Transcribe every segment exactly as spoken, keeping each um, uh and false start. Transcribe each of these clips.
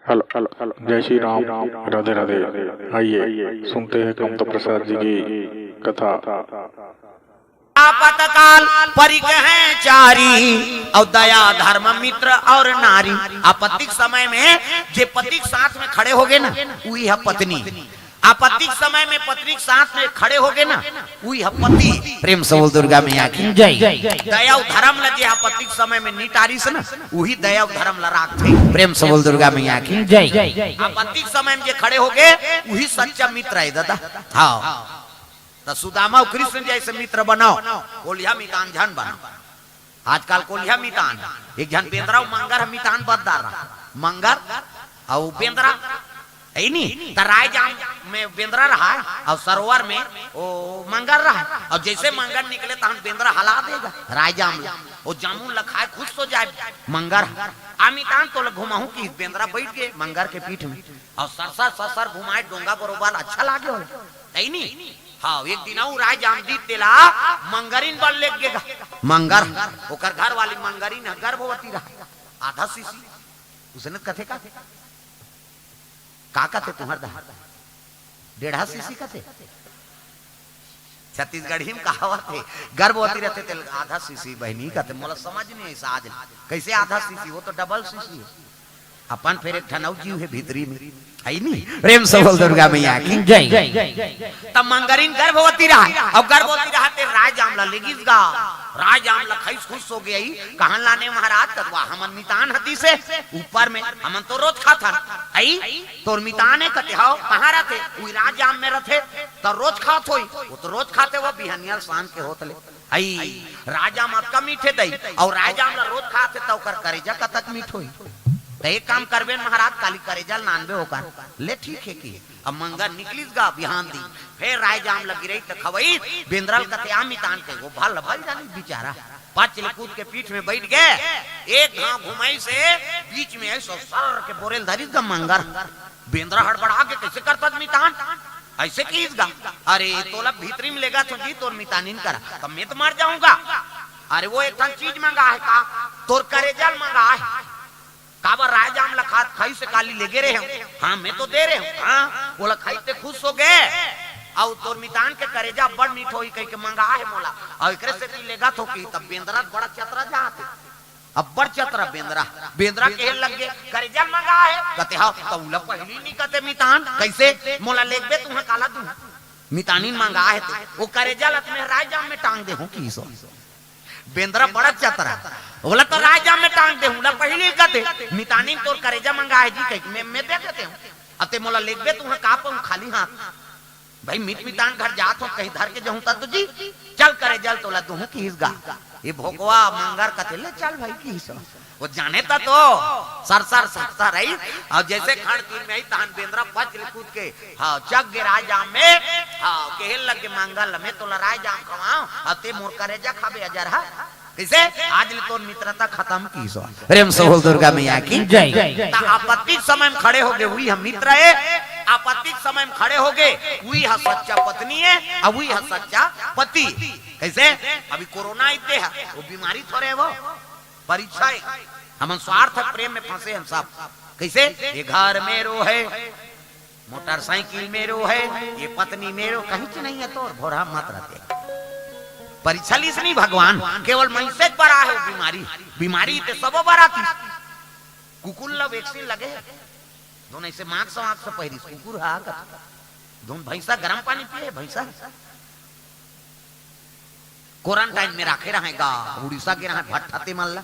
Hello, hello, जय श्री राम, राधे राधे। आइए, सुनते हैं कामता प्रसाद जी की कथा। आपतकाल परिग हैं चारी, अउ दया धर्म मित्र अउ नारी। आपत्ति के समय में जे पति के साथ में खड़े होगे ना, उही ह पत्नी। आपत्ति के समय में पत्नी के साथ में खड़े होगे ना, उही ह पति। प्रेम से बोल दुर्गा मैया की जय। दया अउ धर्म ल जे आपत्ति के समय में नी टारिस ना, उही दया अउ धर्म ल राखथे। प्रेम से बोल दुर्गा मैया की जय। आपत्ति के समय में जे खड़े होगे, उही सच्चा मित्र हे दादा। हाँ, त सुदामा अउ कृष्ण जइसे मित्र बनाव, कोलिहा मितान झन बनाव। आजकल कोलिहा मितान, एक झन बेंदरा अउ मंगर ह मितान बददार रहा। मंगर अउ बेंदरा, हे नी? त रायजाम में बेंदरा रहा अउ सरोवर में ओ मंगर रहा। अउ जइसे मंगर निकले तहन बेंदरा हला देगा रायजाम ला। ओ जामुन ला खाय खुश हो जाय मंगर ह। आ मितान तोला घुमाहूं किहिस, बेंदरा बइठ गे मंगर के पीठ में। अउ सरसर सरसर घुमाय डोंगा बरोबर अच्छा लागे ओला। हे नी? हाँ, एक दिन अउ रायजाम दीस तेला मंगरिन बर लेग गे गा। मंगर, ओकर घर वाली मंगरिन ह गर्भवती रहा, आधा सीसी। उसने कथे का? का कथे तुम्हर डहर? डेढ़ा सीसी कथे? छत्तीसगढ़ी में कहावत हे, गर्भवती रहिथे तेला आधा सीसी बहिनी कथे। मोला समझ नइ आइस आज। कइसे आधा सीसी? वो तो डबल सीसी हे। अपन फेर एक ठन अउ जीव हे भीतरी में, हे नी? प्रेम से बोल दुर्गा मैया की जय। त मंगरिन गर्भवती रहा, अउ गर्भवती रहा ते रायजाम ला लेगिस गा। रायजाम ला खइस खुश हो गे। कहाँ लाने महाराज? कथे वाह, हमन मितान ह दीस हे ऊपर में, हमन तो रोज खाथन। अई तोर मितान हे? कथे हव। कहाँ रथे? उही रायजाम में रथे। त रोज खात होही। वो तो रोज खाथे, वो बिहनिया ल सान के होत ले। अई, रायजाम अतका मीठ हे दई, अउ रायजाम ला रोज खाथे त ओकर करेजा कतक मीठ होही। त एक काम करबे न महाराज, काली करेजा ल लानबे ओकर ले। ठीक हे कि अब मंगर निकलिस गा बिहान दिन, फेर रायजाम ला गिरइस त खवइस, बेंदरा ल कथे आ मितान के, वो भल भल जानिस बिचारा, पच ले कूद के पीठ में बइठ गे, एक घांव घुमइस हे, बीच में अइसे सर के बोरे ल धरिस गा मंगर। बेंदरा हड़बड़ा गे, कइसे करथस मितान? अइसे किहिस गा, अरे तोला भीतरी में लेगत हों जी तोर मितानिन करा, त मैं तो मर जाहूं गा। अरे वो एक ठन चीज मंगाय हे का? तोर करेजा ल मंगाय हे। काबर रायजाम ल खात खइस हे काली लेगे रहेंव। हाँ, मैं तो दे रहेंव। हाँ, ओला खइस ते खुश हो गे। अउ तोर मितान के करेजा अब्बड़ मीठ होही कहिके मंगाय हे मोला। अउ एकरे सेती लेगत हों कि त बेंदरा बड़ा चतरा जात हे। अब्बड़ चतरा बेंदरा। बेंदरा कहे लग गे, करेजा ल मंगाय हे? कथे हव। त ओला पहिली नी कथे मितान, कइसे? मोला लेगबे तुंहर काला दूं? मितानिन मंगाय हे ते, ओ करेजा ल त मैं रायजाम में टांग देहूं किहिस। बेंदरा बड़ा चतरा, ओला त रायजाम में टांग देहूं, ओला पहिली कथे, मितानिन तोर करेजा मंगाय हे जी कहिके मैं, मैं दे देतेंव। अते मोला लेगबे तुंहर का पाहूं खाली हाथ? भाई, मीत मितान घर जात हों, कहीं धर के जाहूं त तो जी, चल करेजा ल तोला दूहूं किहिस गा। ये भोकवा मंगर कथे, ले चल भाई किहिस। वो जाने त तो, sir sir sir sir I, अउ जइसे खंड तीन में आई, तहन बेंदरा पच ले कूद के, हाँ, चघ गे रायजाम में, हाँ, कहे लग गे मंगर ल, मैं तोला रायजाम खवांव, अउ ते मोर करेजा खाबे अजरहा। कइसे? आज ले तोर मित्रता खतम किहिस। प्रेम से बोल दुर्गा मैया की जय। त आपत्ति के समय में खड़े होगे, उही ह मित्र हे। आपत्ति के समय में खड़े होगे, उही ह सच्चा पत्नी हे, अउ उही ह सच्चा पति। कइसे? अभी कोरोना अइसे हे, वो बीमारी थोरे हे वो, परीक्षा हे। हमन स्वार्थ प्रेम में फंसे हन सब। कइसे? ये घर मेरो हे, मोटरसाइकिल मेरो हे, ये पत्नी मेरो, कहींच नइ हे तोर, भोरहा मत रथे। परीक्षा लिस नहीं भगवान, केवल मइनसे बर आहे वो बीमारी। बीमारी ते सबो बर आतिस। कुकुर ला vaccine लगे हे, धुन अइसे mask वास्क पहिरिस, कुकुर हा कथे। धुन भइंसा गरम पानी पिए, भइंसा। Quarantine में राखे रहय गा, उड़ीसा गे रहय भट्ठा ते मन ला।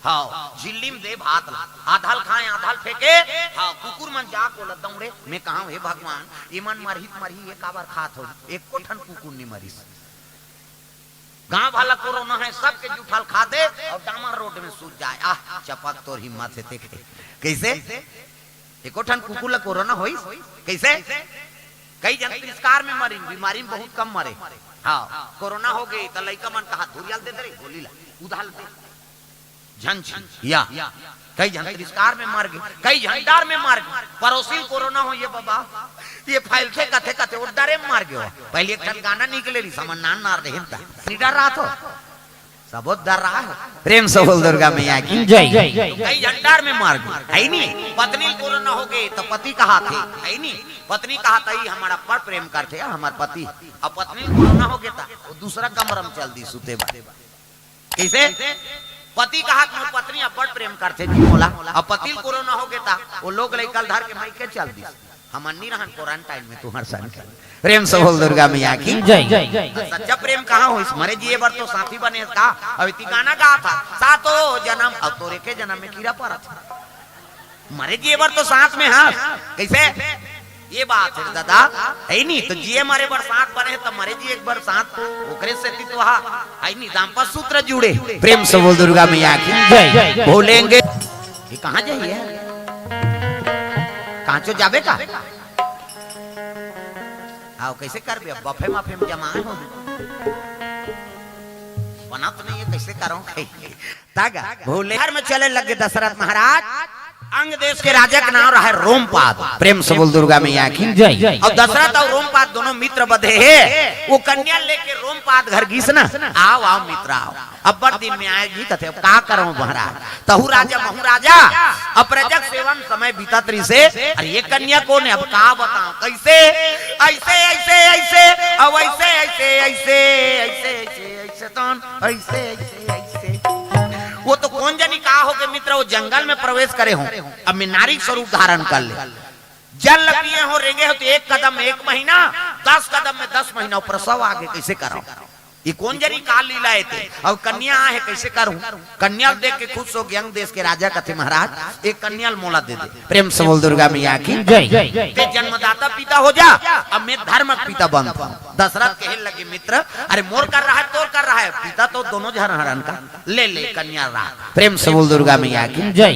हाँ, झिल्ली में दे भात ला, आधा ल खाय, आधा ल फेंके। हाँ, कुकुर मन जाके ओला दौड़े। मैं कहंव, हे भगवान, एमन मरही त मरही, ये काबर खात होही? एको ठन कुकुर नी मरिस। गांव वाला कोरोना हे, सबके जूठा ल खा दे अउ डामर रोड में सूत जाय। आह, चपक तोर हिम्मत हे, देखे। कइसे? एको ठन कुकुर ला कोरोना होइस? कइसे? कई झन तिरस्कार में मरिन, बीमारी में बहुत कम मरे। हाँ, कोरोना होगे त लइका मन कहा धुरिया ल दे दे रे, गोली ला, उधार ल दे। झन झन, या। कई झन तिरस्कार में मर गे, कई झन डर में मर गे। पड़ोसी ल कोरोना होइस बबा, ये फइलथे कथे कथे, वो डरे में मर गे। पहिली एक ठन गाना निकले रिहिस, हमन नान नार रहेन त। नी डर रहा तो। सबो दर्रा हे। प्रेम से बोल दुर्गा मैया की। जय। कई झंडार में मार गे, हे नी? पत्नी ल कोरोना होगे त पति कहाथे, हे नी? पत्नी कहाथे, "ई हमर अब्बड़ प्रेम करथे, हमर पति।" अब पत्नी ल कोरोना होगे त वो दूसरा कमरा में चल दिस सुते बर। कइसे? पति कहाथे, "मोर पत्नी अब्बड़ प्रेम करथे जी मोला।" अब पति ल कोरोना होगे त वो लोग लइका ल धर के मइके चल दिस। हमन नी रहन क्वारंटाइन में तुंहर संग। प्रेम से बोल दुर्गा मैया की। जय। सच्चा प्रेम कहाँ होइस? मरे जिए बर तो साथी बने हस का? अब इति गाना गाथे, "सातों जनम," अब तोर एके जनम में कीरा परत हे। मरे जिए बर तो साथ में हस। कइसे? ये बात हे दादा, हे नी? त जिए मरे बर साथ बने हे, त मरे जिए बर साथ, ओकरे सेती तो हा, हे नी? दाम्पत्य सूत्र जुड़े। प्रेम से बोल दुर्गा मैया की। जय। भूलेंगे। ये कहाँ जाही हे? कहाँ चो जाबे का? आओ, कइसे करबे? अब बफे मफे में जमाए हो। बनत नहीं हे, कइसे करो? तग भूले घर में चले लगे दशरथ महाराज। अंग देश के राजा के नाम रहे रोमपाद। प्रेम से बोल दुर्गा मैया की। जय। अब दशरथ अउ रोमपाद दोनों मित्र बधे हे। वो कन्या लेके रोमपाद घर गिस ना, "आओ, आओ मित्र, आओ।" अब्बड़ दिन में आए जी कथे, "अब का करो महाराज? तहू राजा, महू राजा, अप्रजक सेवन समय बीतत रिसे। अरे ये कन्या कोन हे? अब का बताओ, कइसे? ऐसे, ऐसे, ऐसे, अब ऐसे, ऐसे, ऐसे, ऐसे, ऐसे, ऐसे, तौन, ऐसे, ऐसे, ऐसे।" वो तो कोन जनी का होगे मित्र, वो जंगल में प्रवेश करे हो, अब में नारी स्वरूप धारण कर ले। जल ल पिए हो, रेंगे हो, तो एक कदम एक महीना, दस कदम में दस महीना, वो प्रसव आगे, कइसे करो? ये कोन जनी का लीला हे ते? अब कन्या आहे, कइसे करूं? कन्या ल देख के खुश होगे अंग देश के राजा, कथे, "महाराज, एक कन्या ल मोला दे दे।" प्रेम से बोल दुर्गा मैया की। जय। ते जन्मदाता पिता हो जा, अब में धर्मक पिता बनत हंव। दशरथ कहे लगे, "मित्र, अरे मोर कर रहा है, तोर कर रहा है, पिता तो दोनों झन हरन का, ले ले कन्या राख।" प्रेम से बोल दुर्गा मैया की। जय।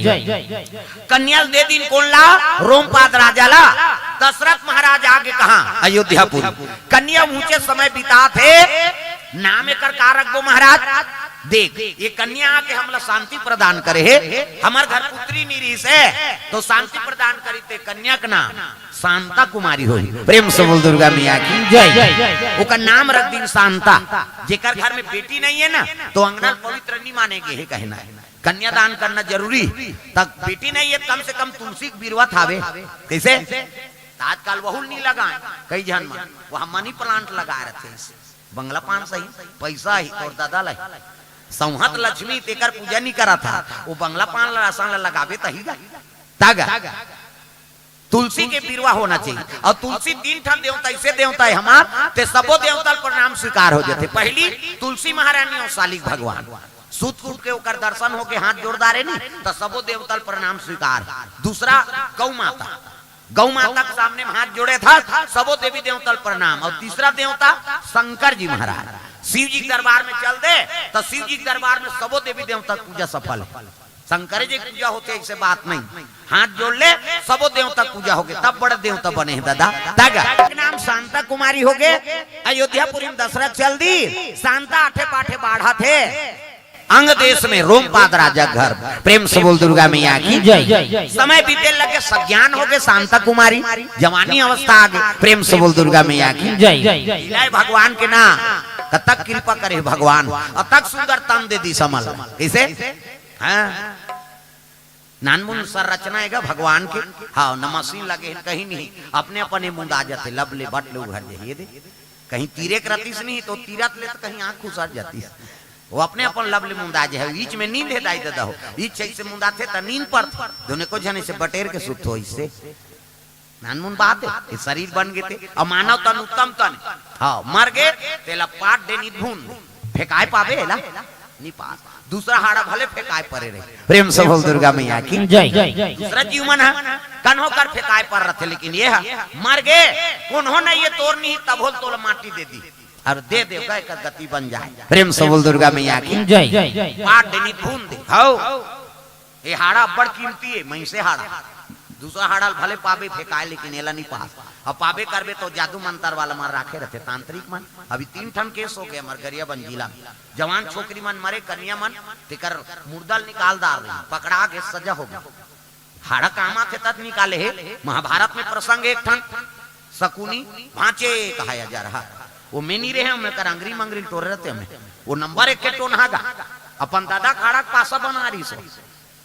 कन्या ल दे दिन कोन ला? रोमपाद राजा ला। दशरथ महाराज आगे कहां? अयोध्यापुरी। कन्या ऊंचे समय बितात हे, नाम एकर का रखबो महाराज? देख, ये कन्या आके हमला शांति प्रदान करे हे, हमर घर पुत्री नी रिहिस हे, तो शांति प्रदान करी ते कन्या के नाम शांता कुमारी होही। प्रेम से बोल दुर्गा मैया की। जय। ओकर नाम रख दिन शांता। जेकर घर में बेटी नहीं हे ना, तो अंगना ल पवित्र नी माने गे हे, कहना हे। कन्यादान करना जरूरी। तब बेटी नहीं हे, कम से कम तुलसी के बिरवा थावे। कइसे? त आजकल वहू ल नी लगाए, कई झन मन, वहां मनी प्लांट लगाए रथे। बंगला पान सही, पइसा ही, तोर ददा ल ही। सौंहत लक्ष्मी तेकर पूजा नी करत हा, वो बंगला पान ल, रासन ल लगाबे तही गा। तागा। तुलसी के बिरवा होना चाहिए। अउ तुलसी तीन ठन देवता, अइसे देवता हे हमर, ते सबो देवता ल प्रणाम स्वीकार हो जाथे। पहली तुलसी महारानी अउ सालिक भगवान। सुत उठ के ओकर दर्शन होके हाथ जोड़ डारे नी, त सबो देवता ल प्रणाम स्वीकार। दूसरा गौ माता, गौ माता के सामने में हाथ जोड़े था, सबो देवी देवता ल प्रणाम। अउ तीसरा देवता शंकर जी महाराज, शिव जी के दरबार में चल दे, त शिव जी के दरबार में सबो देवी देवता के पूजा सफल हे। शंकर जी के पूजा होथे, अइसे बात नहीं। हाथ जोड़ ले, सबो देवता के पूजा होगे, तब बड़े देवता बने हे दादा। तागा। नाम शांता कुमारी होगे, अयोध्यापुरी में दशरथ चल दी, शांता आठे पाठे बाढ़त हे। अंग देश में रोमपाद राजा घर। प्रेम से बोल दुर्गा मैया की। जय। समय बीते लगे, सज्ञान होगे शांता कुमारी, जवानी अवस्था आगे। प्रेम से बोल दुर्गा मैया की। जय। इलाय भगवान के ना, कतक कृपा करे भगवान, अतक सुंदर तन दे दी समल। कइसे? हाँ। नानमुन संरचना हे गा भगवान के। हाँ, न मशीन लगे हे, कहीं नहीं। अपने अपने मुंदा जाथे, लब ले बट ले उघर जाही। ये दे, कहीं तीरे के रतिस नहीं, तो तीरत ले त कहीं आँख खुसर जातिस। वो अपने अपन लब ले मुंदा जाही। ईच में नींद हे दाई ददा हो। ईच अइसे मुंदाथे त नींद परथे। दुने को झन अइसे बटेर के सुत हो अइसे। नानमुन बात हे, ये शरीर बन गे ते। अउ मानव तन उत्तम तन हे। हाँ, मर गे, तेला पाट दे, नी भून दे। फेंकाय पाबे एला? नी पास। दूसरा हाड़ा भले फेंकाय परे रही। प्रेम से बोल दुर्गा मैया की। जय। दूसरा जीव मन हे, कन्हो कर फेंकाय पर रथे, लेकिन ये हे, मर गे, कोनो नहीं हे, तोर नहीं, तभो ल तोला माटी दे दी। अउ दे दे, गए कर गति बन जाए। प्रेम से बोल दुर्गा मैया की। जय। पाट दे, नी भून दे। हौ। ये हाड़ा अब्बड़ कीमती हे, मइसे हाड़ा। दूसरा हाड़ा ल भले पाबे फेंकाय, लेकिन एला नी पास। अउ पाबे करबे तो जादू मंतर वाला मन राखे रथे, तांत्रिक मन। अभी तीन ठन केस होगे हमर गरियाबंद जिला में। जवान छोकरी मन मरे, कन्या मन, तेकर मुर्दा ल निकाल डार रही, पकड़ा गे, सजा होगे। हाड़ा काम आथे तब निकाले हे। महाभारत में प्रसंग एक ठन, शकुनी भांचे कहाया जा रहा। वो में नी रहे, में कर अंगरी मंगरी टोरे रथे में। वो नंबर एक के टोनहा गा। अपन ददा के हाड़ा के पासा बना रहिस हो।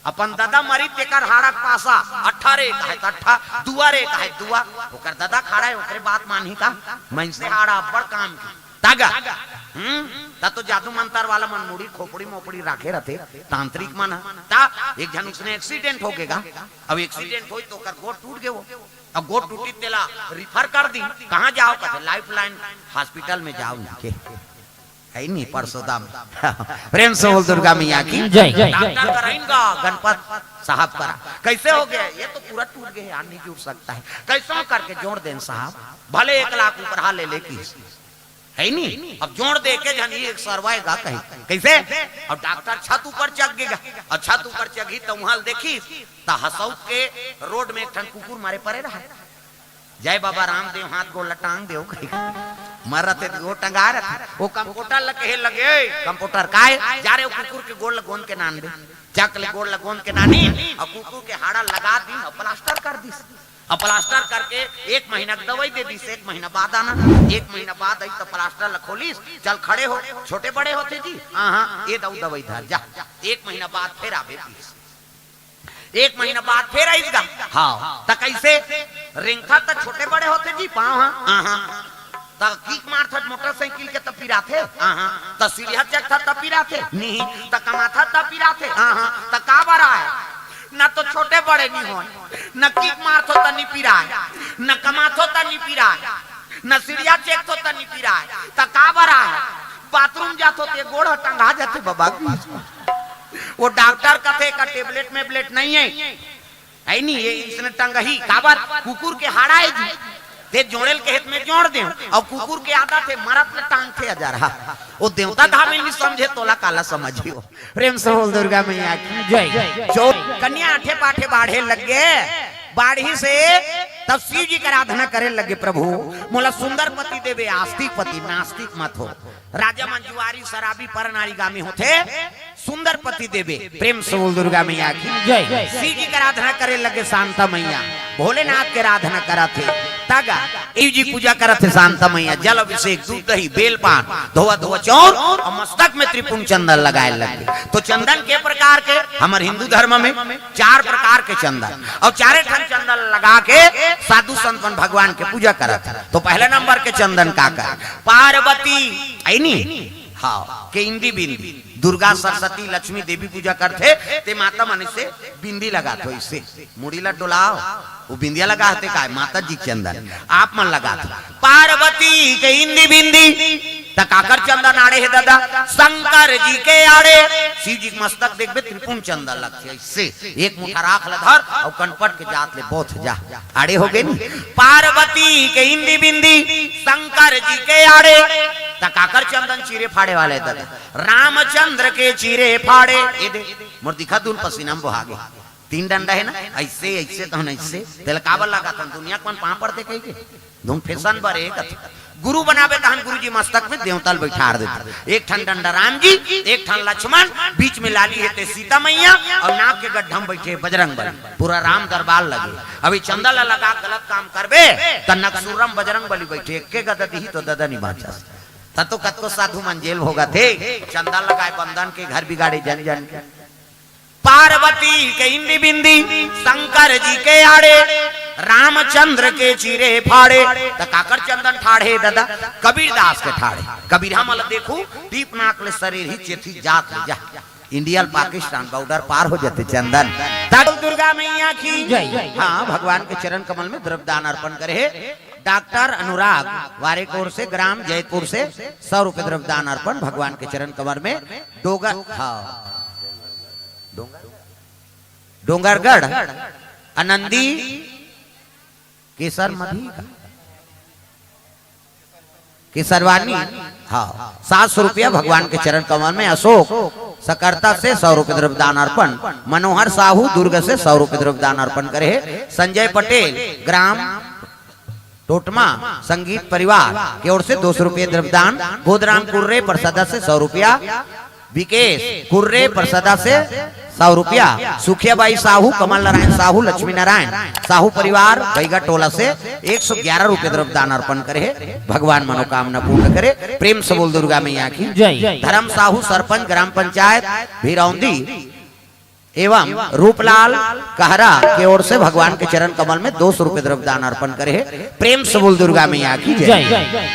अपन ददा मरिस तेकर हाड़ा के पासा, अट्ठा रे एक हे त अट्ठा, दुआ रे एक हे त दुआ। ओकर ददा के हाड़ा हे, ओकरे बात मानही का? मइनसे हाड़ा अब्बड़ काम के। त गा। हम्म? त तो जादू मंतर वाला मन मुड़ी खोपड़ी मोपड़ी राखे रथे, तांत्रिक मन ह। त एक झन उसने एक्सीडेंट होगे गा। अब एक्सीडेंट होइस त ओकर गोड़ टूट गे वो। अब गोड़ टूटिस तेला रिफर कर दिस। कहाँ जाव? कथे लाइफलाइन हॉस्पिटल में जाव इनके। हे नी परसोदा में। प्रेम से बोल दुर्गा मैया की। जय। डॉक्टर कराइन गा गणपत साहब करा। कैसे हो गया? ये तो पूरा टूट गया यार, नहीं जुड़ सकता है। कैसे करके जोड़ देन साहब? भले एक लाख ऊपर हा ले ले किस। हे नी? अब जोड़ दे के झन ही एक सरवाए गा कहीं। कैसे? अब डॉक्टर छत ऊपर चघ गे गा। अब छत ऊपर चघिस त उहाँ ल देखिस त हसौत के रोड में एक ठन कुकुर मरे परे रहा। जय बाबा रामदेव, हाथ गोड़ ल टांग देव कही। मरत हे त गोड़ टंगा रथे। वो कंपाउंडर ल कहे लगे, "ए, कंपाउंडर काय? जा रे वो कुकुर के गोड़ ल गोंद के लान बे।" चक ले गोड़ ल गोंद के लानिस, अउ कुकुर के हाड़ा लगा दिस, अउ प्लास्टर कर दिस। अउ प्लास्टर करके एक महीना के दवाई दे दिस, एक महीना बाद आना। एक महीना बाद आइस त प्लास्टर ल खोलिस, "चल खड़े हो, छोटे बड़े होथे जी।" "हाँ, हाँ, ए दऊ दवाई धर जा, एक महीना बाद फेर आबे," कहिस। एक महीना बाद फेर आइस गा। हाँ, त कैसे? रेंगथस त छोटे बड़े होथे जी पाँव, हाँ? हाँ, हाँ। त किक मारथस मोटरसाइकिल के त पिराथे? हाँ, हाँ। त सीढ़िया चघथस त पिराथे? नहीं। त कमाथस त पिराथे? हाँ, हाँ। त काबर आय? न तो छोटे बड़े नी होय, न किक मारथों त नी पिराय, न कमाथों त नी पिराय, न सीढ़िया चघथों त नी पिराय, त काबर आय? बाथरूम जाथों ते गोड़ ह टंगा जाथे बाबा। वो डॉक्टर कथे का टेबलेट मेबलेट नहीं है, हे नी, ये इसने टंगही, काबर? कुकुर के हाड़ा हे जी। ते जोड़े ल कहे त मैं जोड़ देंव, अउ कुकुर के आदत हे, मरत ले टांगथे अजरहा। वो देवता धामी नी समझे, तोला काला समझही वो। प्रेम से बोल दुर्गा मैया की। जय। चो-, कन्या आठे पाठे बाढ़े लग गे, बाढ़िस हे, तब शिव जी के आराधना करे लगे, "प्रभु, मोला सुंदर पति देबे, आस्तिक पति, नास्तिक मत हो।" राजा मन जुआरी, शराबी, पर नारी गामी होथे, सुंदर पति देबे। प्रेम से बोल दुर्गा मैया की। जय। शिव जी के आराधना करे लगे शांता मैया, भोलेनाथ के आराधना करत हे। त गा, शिव जी पूजा करत हे शांता मैया, जल अभिषेक, दूध दही, बेल पान, धोवा धोवा चाउर अउ मस्तक में त्रिपुंड चंदन लगाए लगे। त चंदन के प्रकार के, हमर हिंदू धर्म में चार प्रकार के चंदन, अउ चारे ठन चंदन लगा के साधु संत मन भगवान के पूजा करत हे। त पहला नंबर के चंदन का कर, पार्वती, हे नी? हाँ, के इंदी बिंदी। दुर्गा, सरस्वती, लक्ष्मी देवी पूजा करथे, ते माता मन से बिंदी लगाथों, अइसे मुड़ी ला डोलाव, वो बिंदिया लगाथे काय? माता जी के चंदन। आप मन लगाथों। पार्वती के इंदी बिंदी, त काकर चंदन आड़े हे ददा? शंकर जी के आड़े। शिव जी के मस्तक देखबे, त्रिपुंड चंदन लगथे, अइसे एक मुठा राख ल धर अउ कनपट के जात ले बोथ जा। आड़े होगे नी? पार्वती के इंदी बिंदी, शंकर जी के आड़े। त काकर चंदन चीरे फाड़े वाले ददा? रामचंद्र के चीरे फाड़े। ए दे, मोर दिखा दून पसीना म बोहा गे। तीन डंडा हे ना, अइसे, अइसे तहन अइसे। तेला काबर लगाथन? दुनिया के मन पाँव पड़थे कहिके। धुन फैशन बर ए कथे। गुरु बनाबे तहन गुरु जी मस्तक में देवता ल बइठार देथे। एक ठन डंडा राम जी, एक ठन लक्ष्मण, बीच में लाली हे ते सीता मैया, अउ नाक के गड्ढा म बइठे बजरंग बली। पूरा राम दरबार लगे। अभी चंदा ल लगा गलत काम करबे, त नकसुरम बजरंग बली बइठे, एक्के गदा दिही त ददा नी बाँचस। त तो कतको साधु मन जेल भोगत हे, चंदा लगाए बंदन के घर बिगाड़े जन जन के। पार्वती के इंदी बिंदी, शंकर जी के आड़े, रामचंद्र के चीरे फाड़े। त काकर चंदन ठाढ़े ददा? कबीरदास के ठाढ़े। कबीरहा मन ल देखू, टीप नाक ले शरीर ही चेथी जात ले जा। इंडिया ल पाकिस्तान बॉर्डर पार हो जाथे चंदन। त दुर्गा मैया की जय। हाँ, भगवान के चरण कमल में द्रव्यदान अर्पण करे हे डॉक्टर अनुराग वारे की ओर से, ग्राम जैतपुर से सौ रुपए द्रव्यदान अर्पण भगवान के चरण कमल में। डोगर, हाँ, डोंगर, डोंगरगढ़ आनंदी केसर मधी का? केसरवानी, हाँ, सात सौ रुपया भगवान के चरण कमल में। अशोक सकरता से सौ रुपये द्रव्यदान अर्पण, मनोहर साहू दुर्ग से सौ रुपये द्रव्यदान अर्पण करे हे, संजय पटेल ग्राम टोटमा संगीत परिवार के ओर से दो सौ रुपये द्रव्यदान, बोधराम कुर्रे परसदा से सौ रुपया, विकेश कुर्रे परसदा से सौ रुपया, सुखिया बाई साहू, कमल नारायण साहू, लक्ष्मी नारायण साहू परिवार बैगा टोला से एक सौ ग्यारह रुपये द्रव्य दान अर्पण करे हे। भगवान मनोकामना पूर्ण करे। प्रेम से बोल दुर्गा मैया की जय। धर्म साहू सरपंच ग्राम पंचायत भिरौंदी एवं रूपलाल कहरा के ओर से भगवान के चरण कमल में दो सौ रुपये द्रव्य दान अर्पण करे हे। प्रेम से बोल दुर्गा मैया की जय। जय।